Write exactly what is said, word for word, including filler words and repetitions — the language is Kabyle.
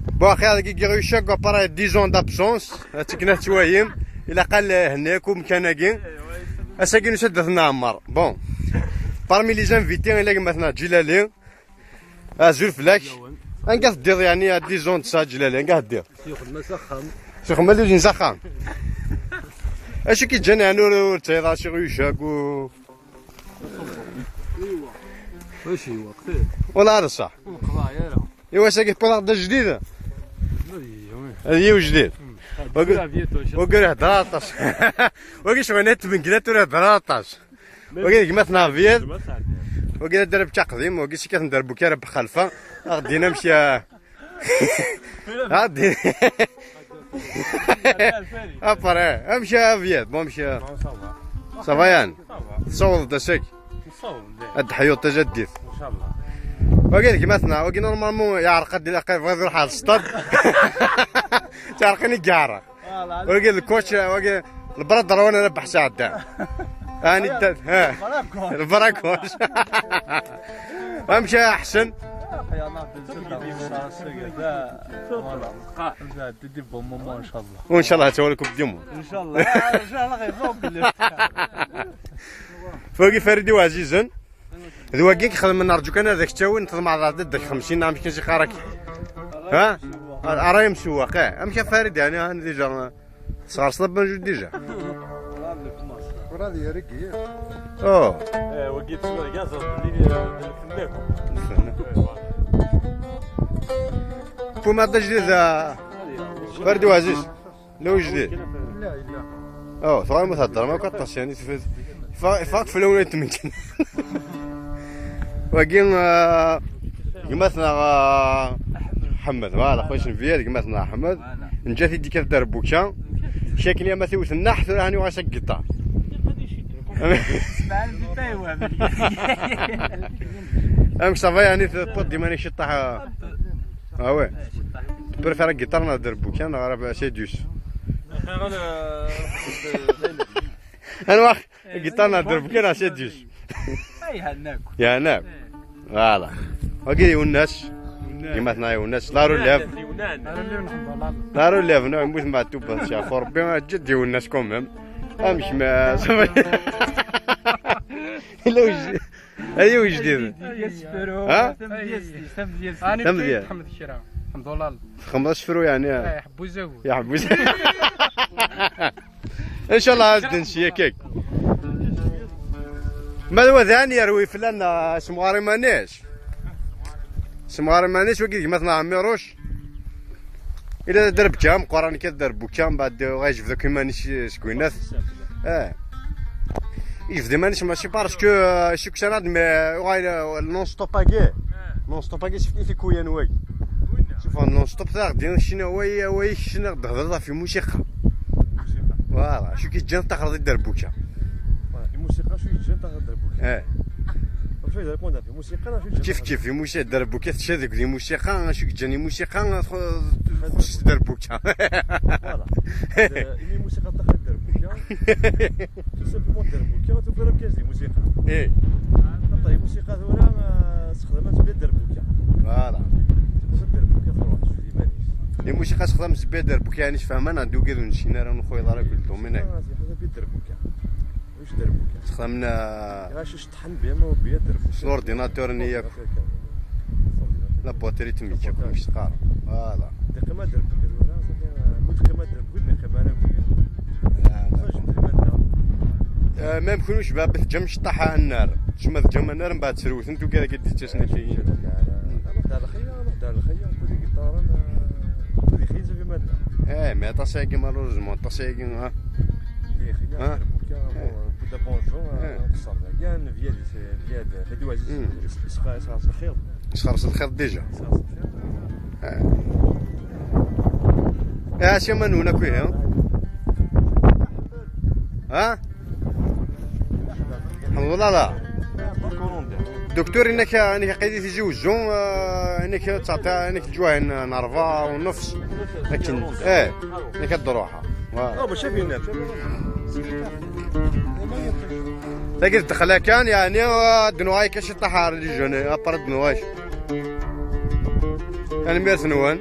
Bon, axir dagi giɣ ucak, après dix ans d'absence, ad tikna tettwayim, ilaq ad henni akk umkan-agi. Ass-agi nusa-d ad t-nɛemmer. Bon, parmi les invités, ila gma-tneɣ Ǧilali. Azul fell-ak. Anga teddiḍ, yeɛni, à dix ans de ça, Ǧilali, anga teddiḍ? Yuxdem-as axxam. Yuxdem-as s axxam. Acu k-iǧǧan, yeɛni, ur, ur tesɛiḍ ara si ucak u... Wacu iwa, xir. Wala ara ṣṣeḥ. Ur neqḍeɛ ara. Iwa, ass-agi tewwiḍ-aɣ-d ajdid. Ad yiw jdid. Wagi ur ihedder aṭas. Wagi ccɣel n tmenglat ur ihedder aṭas. Wagi d gma-tneɣ Abyad. Wagi d adarab aqdim, wagi s-ikkaten darbuka ara bxalfa. Ad ɣ-d-yini amek, a, ad ɣ-d-yini. Après, amek a Abyad? Bon, amek a... Ça va, yan? Tessawḍeḍ-d ass-agi? Ad d-ḥyuḍ tajaddit. Wagi d gma-tneɣ, wagi normalement yeɛreq ad ilaq ad iruḥ ar stad. Teɛreq-in i yeɛreq. Wagi d lkoc, wagi lbradar wana Rabaḥ Saɛda. Ani ddan, ha. Lbarakuc. Amek a Ḥsen? Voilà. Didi bon moment, inchallah. Inchallah, tu vois la Coupe du Monde. Inchallah. Inchallah, raison. Wagi Farid Iwazizen. D wagi i ixedmen, rǧu kan ad ak-ttawin, tḍemɛeḍ ad d-ak xemsin, amek i s-iqqar akka? Ha? Ara yemsewwaq, eh. Amek a Farid, yeɛni, ha, déjà, tesɣerseḍ abunju déjà? Ur ad yergi. Oh. Eh, wagi yettwagi aẓeṭṭ-nni, eh, d lfennak. Lfennak. Eh, wa. Puma d ajdid, a Farid Waziz. La ujdid. Oh, tɣar ma theddrem akk aṭas, yani, tf-, fa-, faqet fell-awen ay tmenken. Wagi, ah, gma-tneɣ, ah, Ḥemmed, voilà, xwis n Biyad, gma-tneɣ Ḥemmed. Nǧa-t-id ikkat darbuka. Cakken yama tiwet nnaḥ, tura hani uɣas ak giṭar. Amek ça va, yani, tewwiḍ-d iman-ik ciṭṭaḥ, ah? Ah ouais. Tu préfères la guitare neɣ darbuka neɣ rap, c'est douce? Anwa? Guitare neɣ darbuka neɣ c'est douce? Ay, yeɛna-k. Yeɛna-k. Voilà. Wagi Iwennas. Gma-tneɣ Iwennas. La relève. La relève, non, yemmut Meɛtub, ad t-yeɛfu Rebbi, ǧǧet Iwennas quand même. Amek ma, ça va? Yella ujdid. Ay ujdid. Ha? Tamedyazt. Tamedyazt. Txemmeḍ asefru, yeɛni? Yeḥbuz. Inchallah, ad d-nsi yakk. Ma d wa daɛni yerwi fell-aneɣ, ah, semɣer iman-is. Semɣer iman-is, wagi d gma-tneɣ Ɛmiruc. Ila d adarbuka ameqqran, kan d adarbuka, mbeɛd uɣal yejbed akk iman-is seg winat. Eh. Yejbed iman-is mačči parce que, euh, suksan-ad, mais, euh, uɣal, euh, non-stop-agi. Non-stop-agi, sefk-it i kuyan wagi. Sufɣen non-stop, taɣ-d-in kcen away, away, kcen ad d-hedreḍ ɣef imusiqa. Voilà, acu k-yeǧǧan taxreḍ i dderbuka? Voilà, imusiqa, acu yeǧǧan taxreḍ i dderbuka? Eh. Acu yeḍran, kif kif, imusiqa, darbuka tecca deg imusiqa, acu yeǧǧan imusiqa, txu-, txuṣṣ darbuka. Voilà. Euh, imi imusiqa taxreḍ i dderbuka. Tout simplement, darbuka, tu peux regarder les musiques. Eh. Xaṭer imusiqa tura, euh, sexdament bla darbuka. Voilà. Tebɣa darbuka truḥ, tejbed iman-is. Imusiqa sexdament bla darbuka, yani tfehmem, anda ugad ur nessin ara, ur nxuyeḍ ara kul domaine. Ah, c'est bla darbuka. Mhux darbuka. Sexdamna... Ɣaci ceṭṭḥen bya ma bya darbuka. S l'ordinateur-nni yakk. La batterie temmekk yakk, mhux teqqar. Voilà. Teqqim darbuka tura, mu teqqim darbuka, teqqim ara. Ah, même kunwi cbab teǧǧam ceṭṭaḥ annar. Tcemma teǧǧam annar, mbeɛd trewtem, tugad akka d-ittasn akka. Nuɣ-d ar lxeyya, nuɣ-d ar lxeyya, kul igiṭaren, kul ixeyyez ɣef iman-nneɣ. Eh, mais aṭas ayagi, malheureusement, aṭas ayagi, ha? Ixeyyez, ha? Darbuka, bon, de bonjour, nqeṣṣer dagi, Biyad, Biyad, Farid Waziz, isxer-, isxer-, isxerṣ lxiḍ. Isxerṣ lxiḍ déjà. Isxerṣ lxiḍ. Eh. Eh, acu ma nwen akk ihi? Ha? Alḥemdulilah. Docteur, inek, inek aqidi Tizi Wezzu, eh, inek ttɛeṭṭi, inek lǧuhayr n, n rebɛa u nefs. Akken, eh, inek ad d-ruḥeɣ. Voilà. Ah, mačči fi nner. Tagi d ddexla kan, yeɛni, eh, ad d-nuɣal akka ciṭṭaḥ ar les jeunes, après ad d-nuɣal. Tanemmirt-nwen.